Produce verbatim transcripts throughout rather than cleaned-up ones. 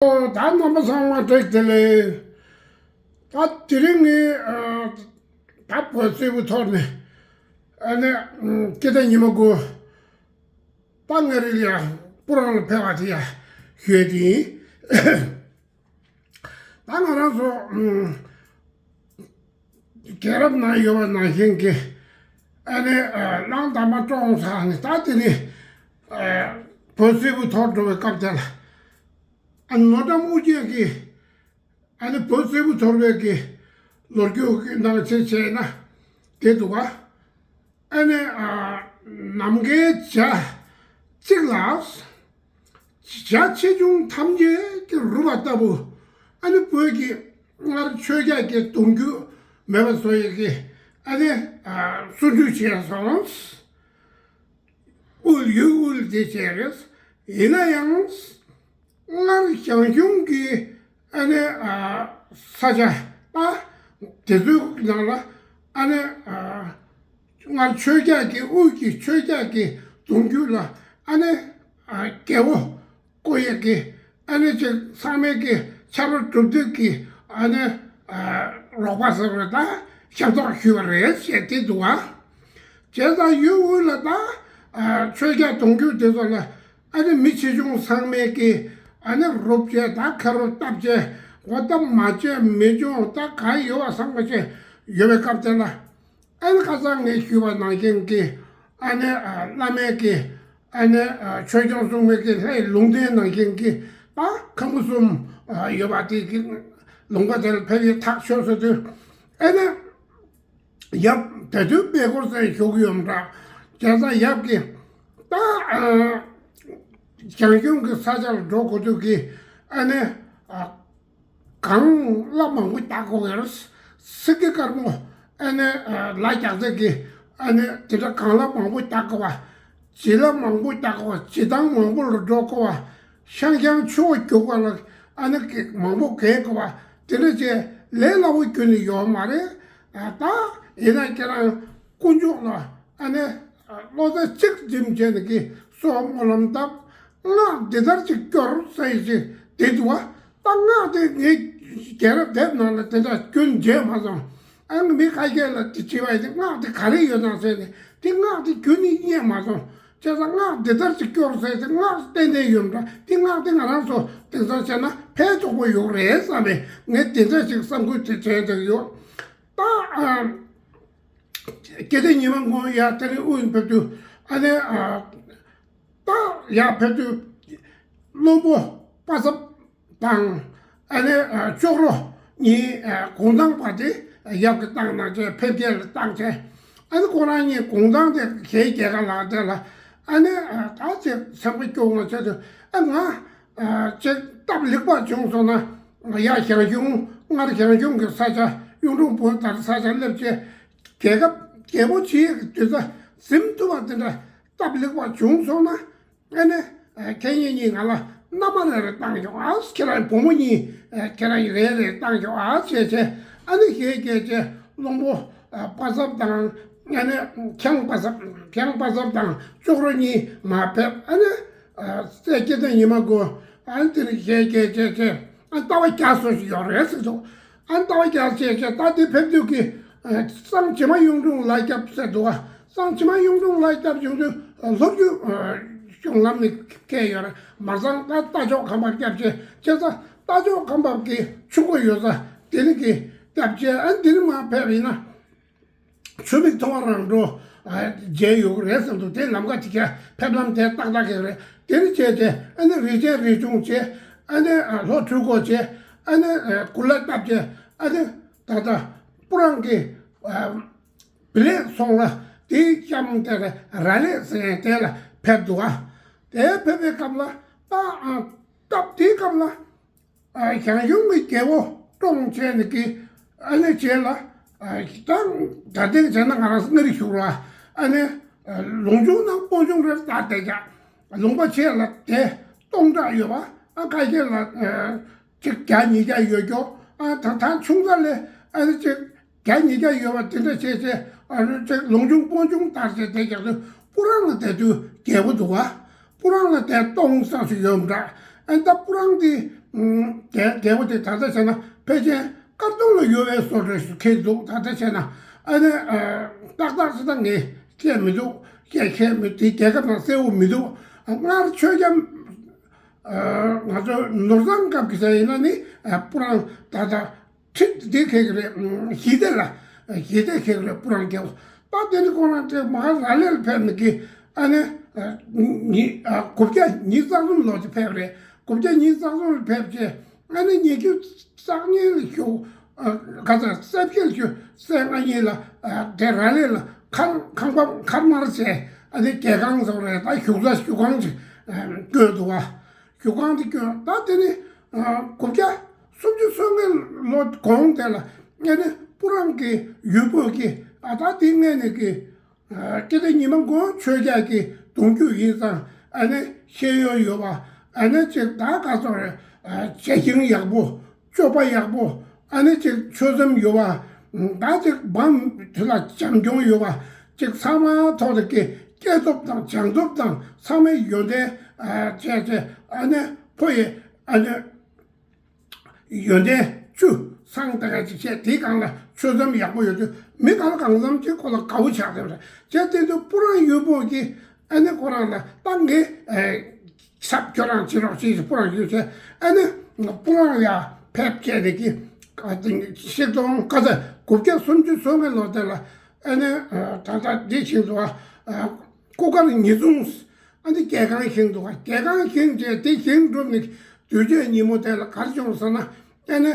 ད་རྣམ་པ་ཚང་མ་བཀྲ་ཤིས་བདེ་ལེགས། ད་དེ་རིང་ངས་ཨ་ད་བོད་སིལ་བུ་ཐོར་ནས་ཨ་ནི་ཨ་སྐྱེ་ལྡན་ཉི་མ་དགུ་ད་ང་རེ་ལ་ཡ་སྤུ་རང་ལ་ཕེབས་པ་དེ་ཡ་ཞུས་དེ་ཡིན། ད་ང་རང་ཚོ་ཨ་རྒྱལ་རབས་ནང་ཡོད་པ་ནང་བཞིན་གྱི་ཨ་ནི་ཨ་གླང་དར་མ་བཀྲོངས་ཚར་ནས་ད་དེ་ནས་ཨ་བོད་སིལ་བུ་ཐོར་འགྲོ་བའི་སྐབས་དེ་ལ་ཨ་ནི་ནོར་བཀྲམ་དབུ་ཅན་གྱི་ཨ་ནི་བོད་སིལ་བུ་ཐོར་བའི་གི་ལོ་རྒྱུས་ཀྱི་ནང་ཆེ་བྱས་ན་དེ་འདུག་ག་ཨ་ནི་ཨ་ནམ་མཁའི་བྱ་གཅིག་ལ་བྱ་ཆེ་ཆུང་ཐམས་ཅད་ཀྱི་རུ་བ་ལྟ་བུ། ཨ་ནི་བོད་ཀྱི་སྔར་ཆོས་རྒྱལ་གྱི་གདུང་རྒྱུད་མེད་པ་བཟོ་ཡི་གི་ཨ་ནི་ཨ་སུ་འདྲུད་བྱས་སོང་། དབུལ་ཡུལ་དབུལ་དེ་བྱས་རེད། ཡིན་ན་ཡང་སྔར་ཞང་ཞུང་གི་ཨ་ནི་ཨ་ས་ཆ་ཨ་དེ་ཚོའི་ནང་ལ་ཨ་ནི་ཨ་སྔར་ཆོས་རྒྱལ་གྱི་དབུས་ཀྱི་ཆོས་རྒྱལ་གྱི་གདུང་རྒྱུད་ལ་ཨ་ནི་ཨ་རྒྱལ་པོ་བསྐོ་ཡས་ཀྱི་ཨ་ནི་ཅིག་ཚང་མས་ཀྱི་ཆབ་ར་སྒྲུབ་སྡེ་གི་ཨ་ནི་ཨ་རོགས་པ་ཟེར་བ་ད་ཞབས་ཏོག་ཞུས་པ་རེད་ཅེས་དེ་འདུག་ག་བྱས་ཙང་ཡུལ་དབུས་ལ་ད་ཨ་ཆོས་རྒྱལ་གདུང་རྒྱུད་དེ་ཚོ་ལ་ཨ་ནི་མི་ཆེ་ཆུང་ཚང་མས་ཀྱི་ཨ་ནི་རོབ་བྱས་ད་ཁ་རོ་བཏབ་བྱས་འོ་ད་མ་བྱས་མི་འབྱུང་ད་གང་ཡོད་པ་བསམ་པ་བྱས་ཡོད་པའི་སྐབས་དེ་ལ། ཨ་ནི་ཁ་སང་ངས་ཞུས་པ་ནང་བཞིན་གྱི་ཨ་ནི་ཨ་བླ་མའི་གི་ཨ་ནི་ཨ་ཆོས་སྐྱོང་སྲུང་མའི་གི་ལྷའི་ལུང་བསྟན་ནང་བཞིན་གྱི་ད་ཁང་པ་གསུམ་ཨ་ཡོད་པ་དེ་གི་ལུང་པ་དེར་ཕེབས་ཡས་ཐག་ཆོད་ཟེར་དུས་ཨ་ནི་ཡབ་དེ་དུས་པད་ཀོར་ཟེར་ཞུ་གི་ཡོད་འདྲ། བྱས་ཙང་ཡབ་ཀྱི་ད་ཨ་ཞང་ཞུང་གི་ས་ཆ་ལ་འགྲོ་དགོས་དུས་ཀྱི་ཨ་ནི་ཨ། གངས་ལ་མང་པོ་རྒྱག་དགོས་པ་རེད། སི་ཀི་དཀར་མོ་ཨ་ནི་ལ་རྒྱག་ཚད་ཀྱི་ཨ་ནི་དེ་འདྲ་གངས་ལ་མང་པོ་རྒྱག་དགོས་པ། བྱི་ལ་མང་པོ་རྒྱག་དགོས་པ། བྱི་ཐང་མང་པོ་ལ་འགྲོ་དགོས་པ། ཤང་ཤང་ཆུ་བ་རྒྱུག་པ་ལ་ཨ་ནི་མང་པོ་གས་དགོས་པ། དེ་འདྲ་བྱས་ལས་སླ་བོ་ཁྱོན་ནས་ཡོད་མ་རེད། ད་ཡིན་ན་ཁྱེད་རང་དཀོན་མཆོག་ལ་ཨ་ནི་བློ་རྩེ་གཅིག་སྒྲིམ་བྱས་ནས་ཀྱི་སྲོག་སྨོན་ལམ་བཏབ། སྔགས་འདི་ལྟར་ཅིག་སྐྱོར་ཟེར་ཞིག་དེ་འདུག་བ། ད་སྔགས་དེ་ངས་རྒྱལ་རབས་དེབ་ནང་ལ་དེ་འདྲ་རྒྱུན་མཇལ་མ་སོང་། ཨ་ནི་མི་ཁ་ཤས་ལ་དེ་བྱས་པ་ཡིན་ཏེ་སྔགས་དེ་ག་རེ་ཡོད་ན་ཟེར་ནས་དེ་སྔགས་དེ་རྒྱུན་ནས་རྙེད་མ་སོང་། བྱས་ཙང་སྔགས་འདི་ལྟར་ཅིག་སྐྱོར་ཟེར་ཏེ་སྔགས་ཏན་ཏན་ཡོད་འདྲ། དེ་སྔགས་དེ་ང་རང་ཚོ་དེང་སང་བྱས་ན་ཕན་ཐོགས་པོ་ཡོད་རེད་བསམ་པས་ངས་དེ་འདྲ་ཞིག་བསམ་ཁུལ་དེ་བྱས་འདུག་ཡོད། ད་ཨ། སྐྱེ་ལྡན་ཉི་མ་ངོ་ཡ་དེ་རིང་དབུས་ཕེབས་དུས་ཨ་ནི་ཨ། ད་ཡ་ཕེབས་དུས་བློན་པོ་པ་ཚབ་དང་ཨ་ནི་ཨ་ཅོག་རོ་གཉིས་ཨ་གུང་ཐང་པ་དེ་ཡབ་ཀྱི་བཏང་གནང་བྱས་ཕེབས་སྐྱེལ་བཏང་བྱས་ཨ་ནི་ཁོ་རང་གཉིས་གུང་ཐང་དེ་གཞལ་རྒྱལ་ཁ་ལག་དེ་ལ་ཨ་ནི་ཨ་ད་ཅིག་སེམས་པ་སྐྱོ་བོ་བྱས་དུས་ཨ་ང་ཨ་ཅིག་སྟབས་ལེགས་པ་བྱུང་སོང་ན་ཡ་ཞང་ཞུང་སྔར་ཞང་ཞུང་གི་ས་ཆ་གཡུང་དྲུང་བོན་དར་ས་ཆ་སླེབས་བྱས། རྒྱལ་ཁབ་རྒྱལ་པོ་བྱེད་ཀྱི་དུས་ཚོད་ཟིན་ཐུབ་པ་དེ་འདྲ་སྟབས་ལེགས་པ་བྱུང་སོང་ན་ཨ་ནི་ཁྱེད་གཉིས་གཉིས་ང་ལ་མནའ་མ་རེ་རེ་བཏང་ཤོག་ཨ། ཁྱེད་རང་བུ་མོ་གཉིས་ཁྱེད་རང་རེ་རེ་བཏང་ཤོག་ཨ་བྱས་བྱས་ཨ་ནི་ཞེས་བྱས་བྱས་བློན་པོ་པ་ཚབ་དང་ཨ་ནི་ཁྱང་པ་ཚབ་ཁྱང་པ་ཚབ་དང་ཅོག་རོ་གཉིས་མར་ཕེབས། ཨ་ནི་སྲས་སྐྱེ་ལྡན་ཉི་མ་དགུ་ཨ་ནི་དེ་ནི་ཞེས་བྱས་བྱས་བྱས་ཨ་ལྟ་བ་རྒྱག་སོ་ཞིག་ཡོད་རེད་ཟེར་འདུག་ཨ་ལྟ་བ་རྒྱག་བྱས་བྱས་ད་དེ་ཕེབས་དུས་ཀྱི་གཙང་བྱེ་མ་གཡུང་དྲུང་ལ་སྐྱབས་ཟེར་འདུག་ཨ། གཙང་བྱེ་མ་གཡུང་དྲུང་ལ་སྐྱབས་བྱུང་དུས་སློབ་བརྒྱུད་གཞུང་ལམ་ནས་བསྐྱལ་ཡོད་རེད། མ་གཙང་ད་རྟ་མཆོག་ཁམས་པར་སྐྱབས་བྱས་བྱས་ཙང་རྟ་མཆོག་ཁམས་པ་གི་ཆུ་མགོ་ཡོད་ས་དེ་ནི་གི་སྐྱབས་བྱས་ཨ་འདིར་མར་ཕེབས་ཡིན་ན། ཆུ་མིག་མཐོང་བ་རང་འགྲོ། མཇལ་ཡོད་རེད་བསམ་འདུག་དེ་ལམ་ཁ་དེ་ག་ཕེབས་ལམ་དེ་ཏག་ཏག་གི་རེད། དེ་ནི་བྱས་བྱས་ཨ་ནི་རི་ཆེན་རི་ཆུང་བྱས་ཨ་ནི་ལྷོ་འཕྲུལ་འཁོར་བྱས་ཨ་ནི་གུ་ལ་བཏབ་བྱས་ཨ་ནི་ད་ལྟ་སྤུ་རང་གི་བི་ལེགས་སོང་ལ་དེའི་གཤམ་དེ་ལ་ར་ལེགས་ཟེར་དེ་ལ་ཕེབས་འདུག་ཨ། དེ་ཕེབས་པའི་སྐབས་ལ་ད་སྟབས་དེའི་སྐབས་ལ། ཞང་ཞུང་གི་རྒྱལ་པོ་བཀྲོངས་བྱས་ནས་ཀྱི་ཨ་ནི་རྗེས་ལ་ད་ལྟའི་བྱས་ན་ང་རང་མངའ་རིས་ཞུགས་ར་ཨ་ནི་ལུང་ཆུང་ནང་སྤོ་ཆུང་རེ་ལྟ་བསྡད་ཀྱང་ལུང་པ་ཆེ་ལ་དེ་སྟོང་ཕྲག་ཡོད་པ་ཨ་ཁ་ཤས་ལ་ཅིག་བརྒྱ་ཉིས་བརྒྱ་ཡོད་ཀྱོ། ཨ་ད་ད་ཆུང་ས་ལས་ཨ་ནི་ཅིག་བརྒྱ་ཉིས་བརྒྱ་ཡོད་པ་དེ་འདྲ་བྱས་བྱས་ཨ་ནི་ཅིག་ལུང་ཆུང་སྤོ་ཆུང་ལྟར་བྱས་བསྡད་ཀྱང་དུ་སྤུ་རང་ལ་བསྡད་དུས་རྒྱལ་པོ་འདུག་བ། སྤུ་རང་ལ་བསྡད་སྟོང་ས་སུ་ཡོད་འདྲ། ཨ་ནི་ད་སྤུ་རང་དེ། རྒྱལ་རྒྱལ་པོ་དེ་ད་ལྟ་བྱས་ན་ཕལ་ཆེར་ཀར་ཏུང་ལ་ཡོད་པའི་བཟོ་འདྲ་ཞིག་འཁེལ་འདུག་ད་ལྟ་བྱས་ན་ཨ་ནི་ཏག་ཏག་ཅིག་ད་ངས་བཤད་མི་འདུག་བཤད་མཁན་མི་དེ་རྒྱལ་ཁབ་ནང་གསལ་བོ་མི་འདུག་སྔར་ཆོས་རྒྱལ་ང་ཚོ་ནོར་བཟང་སྐབས་ཀྱི་ས་ཡིན་ན་ནི་སྤུ་རང་ད་ལྟ་ཁྲིད་དེ་ཁེག་རེད། ཞི་བདེ་ལ་ཞི་བདེ་ཁེག་རེད་སྤུ་རང་རྒྱལ་པོ། ད་དེ་ནི་ཁོ་རང་དེ་མ་ཧ་ར་ལེ་ལ་ཕེབས་ནི་གི་ཨ་ནི་ཉི་དགུ་བརྒྱ་ཉི་ཤུ་རྩ་གསུམ་ལོ་དེ་ཕེབས་རེད། དགུ་བརྒྱ་ཉི་ཤུ་རྩ་གསུམ་ལ་ཕེབས་རྗེས་ཨ་ནི་ཉི་ཤུ་རྩ་གཉིས་ལ་བཞུགས། ག་ཚ་སེ་བཞི་ལ་བཞུགས་སེ་ལྔ་གཉིས་ལ་དེ་ར་ལེ་ལ་ཁང་ཁང་པ་མཁར་དམར་བྱས་ཨ་ནི་རྒྱལ་ཁང་བཟོ་རེད། ད་བཞུགས་ས་བཞུགས་ཁང་ཅིག་བསྐོས་འདུག་བ། བཞུགས་ཁང་དེ་བསྐོས་ད་དེ་ནི་དགུ་བརྒྱ་སུམ་ཅུ་སོ་ལྔའི་ལོ་གོང་དེ་ལ་ཨ་ནི་སྤུ་རང་གི་ཡུལ་པོ་གི་ཨ་ད་དེ་སྔས་ནས་གི་སྐྱེ་ད་ཉི་མ་མགོན་ཆོས་རྒྱལ་གྱི་གདུང་རྒྱུད་ཡིན་ཙང་ཨ་ནི་ཤེས་ཡོན་ཡོད་པ་ཨ་ནི་ཅིག་ད་ག་ཚོད་རེད། བྱད་ཞེན་ཡག་པོ་སྤྱོད་པ་ཡག་པོ་ཨ་ནི་ཅིག་ཆོས་སེམས་ཡོད་པ་ད་ཅིག་འབངས་དེ་ལ་བྱམས་སྐྱོང་ཡོད་པ་ཅིག་ཚང་མ་ཐོག་ཏུ་སྐྱེ་སྐྱེ་སྟོབས་དང་སྦྱང་སྟོབས་དང་ཚང་མའི་ཡོན་ཏན་བྱས་བྱས་ཨ་ནི་ཕོ་ཡི་ཨ་ནི། ཡོན་ཏན་བཅུ་ཚང་ད་ག་ཅིག་བཤད་དེའི་སྒང་ལ་ཆོས་ཚོམ་ཡག་པོ་ཡོད་དུས་མི་གང་གང་འཚམ་ཅིག་ཁོ་ལ་དགའ་བོ་ཆགས་བསྡད་པ་རེད། བྱས་དེ་དུས་སྤུ་རང་ཡུལ་པོ་གིས་ཨ་ནི་ཁོ་རང་ལ་ད་ངས་ཚབ་ཁྱོད་རང་བྱེད་རོགས་བྱེད་ཅིག་སྤུ་རང་ཡུལ་བྱས་ཨ་ནི་སྤུ་རང་ཡ་ཕེབས་བྱས་ནས་ཀྱི་ཆིག་སྟོང་ག་ཚ་དགུ་བརྒྱ་སུམ་ཅུ་སོ་ལྔའི་ལོ་དེ་ལ་ཨ་ནི་ད་ལྟ་འདི་བཞིན་དུ་སྐུ་མཁར་ཉི་ཟུང་ཨ་ནི་རྒྱལ་ཁང་བཞེངས་འདུག་ག་རྒྱལ་ཁང་བཞེངས་རྗེས་དེ་བཞེངས་གྲུབ་ནས་དུས་ཆེན་ཉིན་མོ་དེ་ལ་ག་རེ་བྱུང་ཟེར་ན་ཨ་ནི་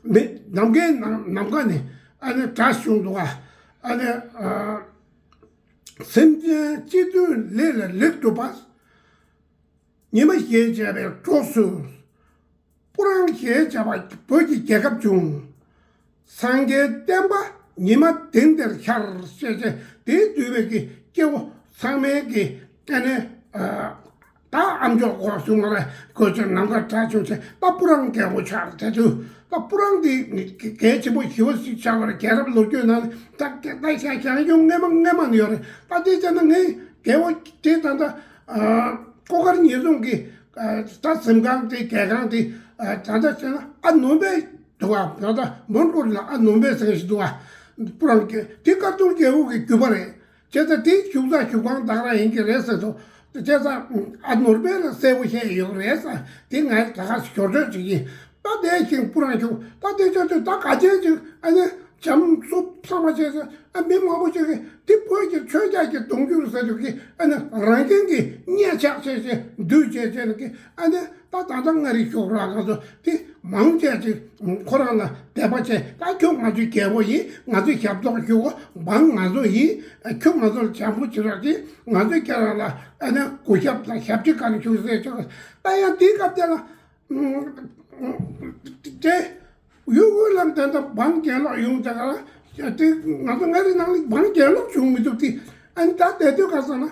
མི་ནམ་མཁའི་ནམ་ནམ་མཁའ་ནས་ཨ་ནི་སྒྲ་བྱུང་འདུག་ག་ཨ་ནི་སེམས་ཅན་སྤྱི་མཐུན་ལས་ལ་ལེགས་གྲུབ་པ། ཉི་མ་ཞེས་བྱ་བའི་གྲོགས་སུ། སྤུ་རང་ཞེས་བྱ་བ་བོད་ཀྱི་རྒྱལ་ཁབ་བྱུང་། སངས་རྒྱས་བསྟན་པ་ཉི་མ་དེང་འདིར་ཤར་ཞེས་བྱ་དེའི་འདུལ་བའི་གི་སྐྱེ་བོ་ཚང་མའི་གི་ཨ་ནི་ད་ཨ་མཆོག་གོ་བྱུང་བ་ལ་གོ་ཆོད་ནམ་མཁའ་གྲགས་བྱུང་ཆེ་ད་སྤུ་རང་རྒྱལ་པོ་ཆགས་དེ་དུས་ད་སྤུ་རང་འདི་གལ་ཆེན་པོ་ཞི་བ་ཞིག་ཆགས་པར་རྒྱལ་རབས་ལོ་རྒྱུས་ནང་ད་ད་ཞང་ཞང་ཞུང་སྔས་མ་སྔས་མ་ནས་ཡོད་རེད། ད་དེ་བྱས་ན་ངའི་རྒྱལ་པོ་དེ་ད་ད་སྐུ་མཁར་ཉི་ཟུང་གི་ད་གཟིམ་ཁང་དེ་རྒྱལ་ཁང་དེ་ད་ལྟ་བྱས་ན་ཨ་ནུ་བེ་འདུག་བ། ད་ལྟ་མོན་གྷོ་ལ་ཨ་ནུ་བེ་ཟེར་ཞིག་འདུག་བ། སྤུ་རང་གི་དེ་ཀར་ཏུང་རྒྱལ་པོ་གི་རྒྱུད་པ་རེད། བྱས་ཙང་དེ་བཞུགས་ས་བཞུགས་ཁང་བདག་རང་ཡིན་གྱི་རེད་ཟེར་དུས་བྱས་ཙང་ཨ་ནུ་བེ་ལ་གསལ་པོ་བཤད་ཡོད་རེད་ཟེར་དེ་ང་ད་ག་ཞོར་འཕྲོས་ཅིག་ཡིན། ད་དེ་བཞིན་སྤུ་རང་བཞུགས་ད་དེ་ཆ་དུས་ད་ག་ཅན་ཅིག་ཨ་ནི་བྱམས་སུ་ཚང་མ་བྱས་ཟེར་ཨ་མི་མང་པོ་ཅིག་གིས་དེ་བོད་ཀྱི་ཆོས་རྒྱལ་གྱི་གདུང་རྒྱུད་ཟེར་དུས་ཀྱི་ཨ་ནི་རང་བཞིན་གྱིས་སྙད་ཆགས་བྱས་བྱས་འདུས་བྱས་བྱས་ནས་ཀྱི་ཨ་ནི་ད་ད་ལྟ་མངའ་རིས་ཤོག་ར་ང་ཚོ་དེ་མང་ཆེ་ཅིག་ཁོ་རང་ལ་དད་པ་བྱས། ད་ཁྱོད་ང་ཚོའི་རྒྱལ་པོ་ཡིན། ང་ཚོའི་ཞབས་ཏོག་ཞུ་གོ་འབངས་ང་ཚོ་ཡིན། ཁྱོད་ང་ཚོ་ལ་བྱམས་པོ་བྱེད་རོགས་གྱིས། ང་ཚོས་ཁྱེད་རང་ལ་ཨ་ནི་གུས་ཞབས་དང་ཞབས་ཕྱི་གང་ཞུ་ཟེར་ཆོག་ད་ཡང་དེའི་སྐབས་དེ་ལ་དེ་ཡུལ་དབུས་ལ་དེ་འདྲ་འབངས་རྒྱལ་ལོག་ཡོང་དེ་ག་དེ་ང་ཚོ་མངའ་རིས་ནང་ལ་འབངས་རྒྱལ་ལོག་བྱུང་མི་འདུག་དེ་ཨ་ནི་ད་དེ་དུས་ག་ཟེར་ན་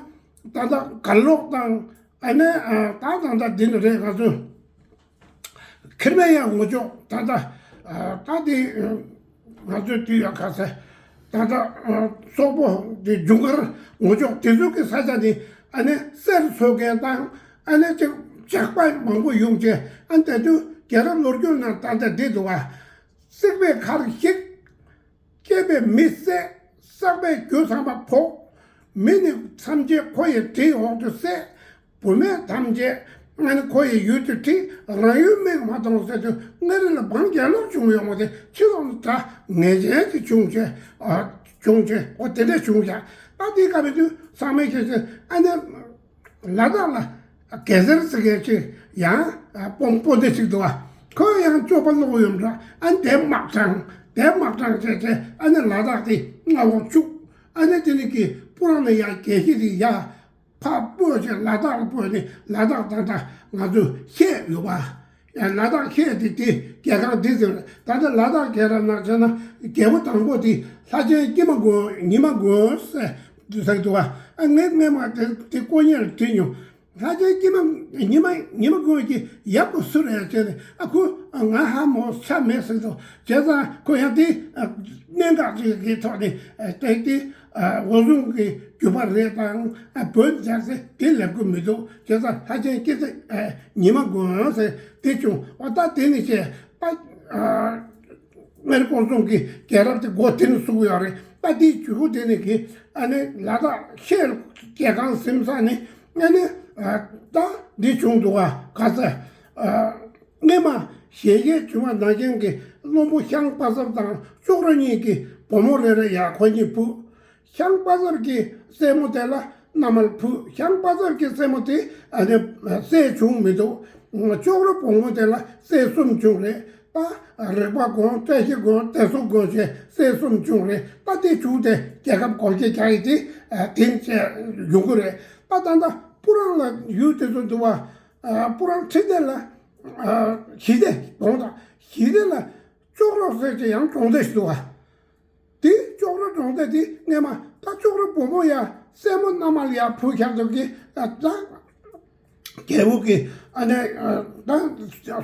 ད་ལྟ་གར་ལོག་དང་ཨ་ནི་ད་ད་ལྟ་འདི་འདྲ་རེད། ང་ཚོ་ཁེར་མེད་ཡང་ངོ་ཅོག་ད་ལྟ་ད་དེ་ང་ཚོའི་དུས་ཡང་ཁ་ཟས་ད་ལྟ་སོག་པོ་དེ་ཇུང་གར་ངོ་ཅོག་དེ་ཚོ་གི་ས་ཆ་ནི་ཨ་ནི་གསེར་འཚོལ་མཁན་དང་ཨ་ནི་ཅིག་ཇག་པ་མང་པོ་ཡོང་བྱས་ཨ་ནི་དེ་དུས་རྒྱལ་རབས་ལོ་རྒྱུས་ནང་ད་ལྟ་འདི་འདུག་བ། བསྲེགས་པའི་མཁར་བཤིག་སྐྱེས་པའི་མི་བསད། བསགས་པའི་རྒྱུ་ཚང་མ་ཕོག་མི་ནི་ཐམས་ཅད་ཁོ་ཡི་གྲིའི་འོག་ཏུ་བསད། བུད་མེད་ཐམས་ཅད་ཨ་ནི་ཁོ་ཡི་ཡུལ་དུ་ཁྲིད། རང་ཡུལ་མིག་མ་མཐོང་ཟེར་དུས་མངའ་རིས་ལ་འབངས་རྒྱལ་ལོག་བྱུང་ཡོང་བ་དེ་ཕྱི་ལོགས་ནས་དགྲ་ངེས་ཅན་ཅིག་བྱུང་བྱས་ཨ་བྱུང་བྱས་ཨོ་དེ་འདྲ་བྱུང་བྱས་ད་དེའི་སྐབས་དུས་ཚང་མས་ཤེས་ཤེས་ཨ་ནི། ལ་དྭགས་ལ་གེ་སར་ཟེར་མཁན་ཅིག་ཡང་སྤོན་སྤོན་སྡེ་ཅིག་འདུག་བ། ཁོས་ཡང་སྤྱོད་པ་བློ་ཡོད་འདྲ་ཨ་ནི་དེབ་དམག་དྲངས་དེབ་དམག་དྲངས་བྱས་བྱས་ཨ་ནི་ལ་དྭགས་དེ་མངའ་འོག་བཅུག་ཨ་ནི་དེ་ནི་གི་སྤུ་རང་ནས་ཡང་རྒྱལ་གཞི་དེ་ཡ་ཕར་སྤོས་བྱས་ལ་དྭགས་ལ་སྤོས་ནས་ལ་དྭགས་ད་ལྟ་ང་ཚོས་བཤད་ཡོད་པ། ཡང་ལ་དྭགས་ཁྱེད་དེ་དེ་རྒྱལ་ཁང་འདི་ཟེར། ད་ལྟ་ལ་དྭགས་རྒྱལ་རབས་ནང་བྱས་ན་རྒྱལ་པོ་དང་པོ་དེ་ལྷ་ཆེན་སྐྱེས་མ་མགོན་ཉི་མ་མགོན་ཟེར་འདུག་ཟེར་འདུག་བ། ཨ་ངས་སྔས་མ་དེ་དེ་དཀོན་གཉེར་དྲིས་མྱོང་། ལྷ་ཆེན་སྐྱེས་མ་ཉི་མ་ཉི་མ་མགོན་གྱི་ཡབ་ཀྱི་སུ་རེད་ཟེར་ནས་ཨ་ཁུ་ང་ཧ་མོ་ཆ་མེད་ཟེར་འདུག་བྱས་ཙང་ཁོ་ཡང་དེ་གནད་འགག་ཅིག་གི་ཐོག་ནས་དེ་དེ། འོ་ཟུང་གི་རྒྱུད་པ་རེད་དང་། བོད་འཇགས་སེ་དེ་ལབ་གི་མི་འདུག་བྱས་ཙང་ལྷ་ཆེན་སྐྱེས་ཚེ་ཉི་མ་དགོན་ཟེར་དེ་བྱུང་། འོ་ད་དེ་ནི་བཤད་ད། སྔར་ཀོང་ཙུང་གི་རྒྱལ་རབས་དེ་འགོ་དེ་ནས་ཚུགས་ཡོད་རེད། ད་དེའི་མཇུག་དེ་ནས་གི་ཨ་ནི་ལ་དྭགས་ཤེལ་རྒྱལ་ཁང་ཟིན་ས་ནི་ཨ་ནི་ད་འདི་བྱུང་འདུག་ག་ག་ཚ། སྔས་མ་ཞལ་རྒྱས་བྱུང་བ་ནང་བཞིན་གྱི་བློན་པོ་ཤངས་པ་ཚབ་དང་ཅོག་རོ་གཉིས་ཀྱི་བུ་མོ་རེ་རེ་ཡ་ཁོ་གཉིས་ཕུ། ཤངས་པ་ཚབ་ཀྱི་སྲས་མོ་དེ་ལ་མནའ་མར་ཕུ། ཤངས་པ་ཚབ་ཀྱི་སྲས་མོ་དེ་ཨ་ནི་སྲས་བྱུང་མི་འདུག་ཅོག་རོ་བུ་མོ་དེ་ལ་སྲས་གསུམ་བྱུང་རེད། ད་རིག་པ་དགོན། བཀྲ་ཤིས་དགོན། བདེ་སོགས་དགོན་བྱས་སྲས་གསུམ་བྱུང་རེད། ད་དེ་མཇུག་དེ་རྒྱལ་ཁབ་སྒོར་གྱི་རྒྱ་ཡི་དེ་དེ་བྱས་ཡོང་གི་རེད། ད་ད་ད་སྤུ་རང་ལ་ཡུལ་དེ་ཚོ་འདུག་བ། སྤུ་རང་ཁྲི་སྡེ་ལ་ཞི་སྡེ་དགོངས་དག་ཞི་སྡེ་ལ་ཅོག་རོ་ཟེར་གྱི་ཡང་གྲོང་སྡེ་ཞིག་འདུག་བ། དེ་ཅོག་རོ་གྲོང་སྡེ་དེ་སྔས་མ་ད་ཅོག་རོ་བུ་མོ་ཡ་སྲས་མོ་མནའ་མ་ལ་ཡ་ཕུ་ཤག་འདུག་གི་ད་རྒྱལ་པོ་གི་ཨ་ནི་ད་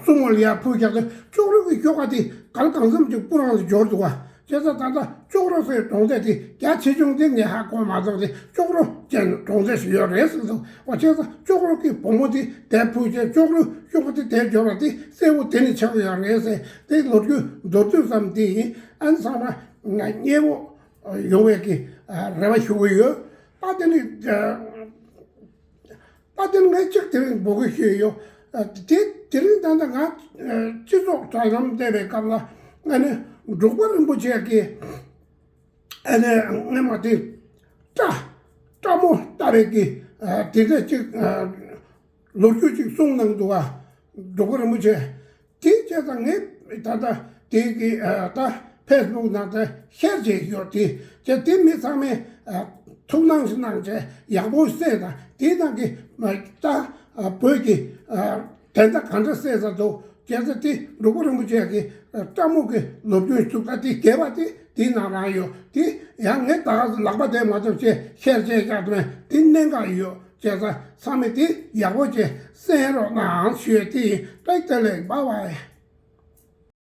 སྲུང་མོ་ལ་ཡ་ཕུ་ཤག་འདུག་ཅོག་རོ་གི་ཁྱོ་ག་དེ་གལ་གང་འཚམ་ཅིག་སྤུ་རང་ལ་འབྱོར་འདུག་བ། བྱས་ཙང་ད་ལྟ་ཅོག་རོ་ཟེར་གྲོང་སྡེ་དེ་རྒྱ་ཆེ་ཆུང་དེ་ངས་ཧ་གོ་མ་སོང་སྟེ། ཅོག་རོ་ཅན་གྲོང་སྡེ་ཞིག་ཡོད་རེད་ཟེར་འདུག་བ། བྱས་ཙང་ཅོག་རོ་གི་བུ་མོ་དེ་དེར་ཕུ་བྱས། ཅོག་རོ་ཁྱོ་ག་དེ་དེར་འབྱོར་བ་དེ་སྲས་པོ་དེ་ནི་ཆགས་ཡོད་རེད་ཟེར། དེ་ལོ་རྒྱུས་མདོར་བསྡུས་ཙམ་དེ་ཡིན། ཨ་ནི་ཚང་མ་མཉེས་པོ་ཡོང་བའི་གི་རེ་བ་ཞུ་གི་ཡོད། ད་དེ་ནི་ད་དེ་ནི་ངས་གཅིག་དེ་རིང་འབོད་སྐུལ་ཞུས་ཡོད། དེ་དེ་རིང་ད་ལྟ་ང་སྤྱི་ཚོགས་དྲ་ལམ་བལྟས་པའི་སྐབས་ལ་ཨ་ནི་འབྲུག་པ་རིན་པོ་ཆེ་གི་ཨ་ནི་སྔས་མ་དེ་སྐྲ་སྐྲ་མོ་ལྟ་བའི་གི་དེ་འདྲ་གཅིག་ལོ་རྒྱུས་ཅིག་གསུངས་གནང་འདུག་བ། འབྲུག་པ་རིན་པོ་ཆེ། དེ་བྱས་ཙང་ངས་ད་ལྟ་དེ་གི་ད་ཕེ་སི་བུག་ནང་དུ་ཤེར་བྱས་ཡོད། དེ་བྱས་དེ་མི་ཚང་མས་ཐུགས་སྣང་ཞིག་གནང་བྱས་ཡག་པོ་གསན་དང་། དེ་ནང་གི་ད་བོད་ཀྱི་དོན་དག་གང་འདྲ་གསན་ས་འདུག་བྱས་ཙང་དེ་འབྲུག་པ་རིན་པོ་ཆེ་གི་སྐྲ་མོ་གི་ལོ་རྒྱུས་ཞིག་འདུག་ད་དེ་རྒྱས་པ་དེ་དེའི་ནང་རང་ཡོད། དེ་ཡང་ངས་ད་ག་ལག་པ་དེ་མ་ཐོབ་བྱས་ཤེར་བྱས་བཞག་དུས་དེ་གནད་འགག་ཡོད། བྱས་ཙང་ཚང་མས་དེ་ཡག་པོ་བྱས་གསན་རོགས་གནང་ཞུ་ཡས་དེ་ཡིན། བཀྲ་ཤིས་བདེ་ལེགས། བཱའི་བཱའི།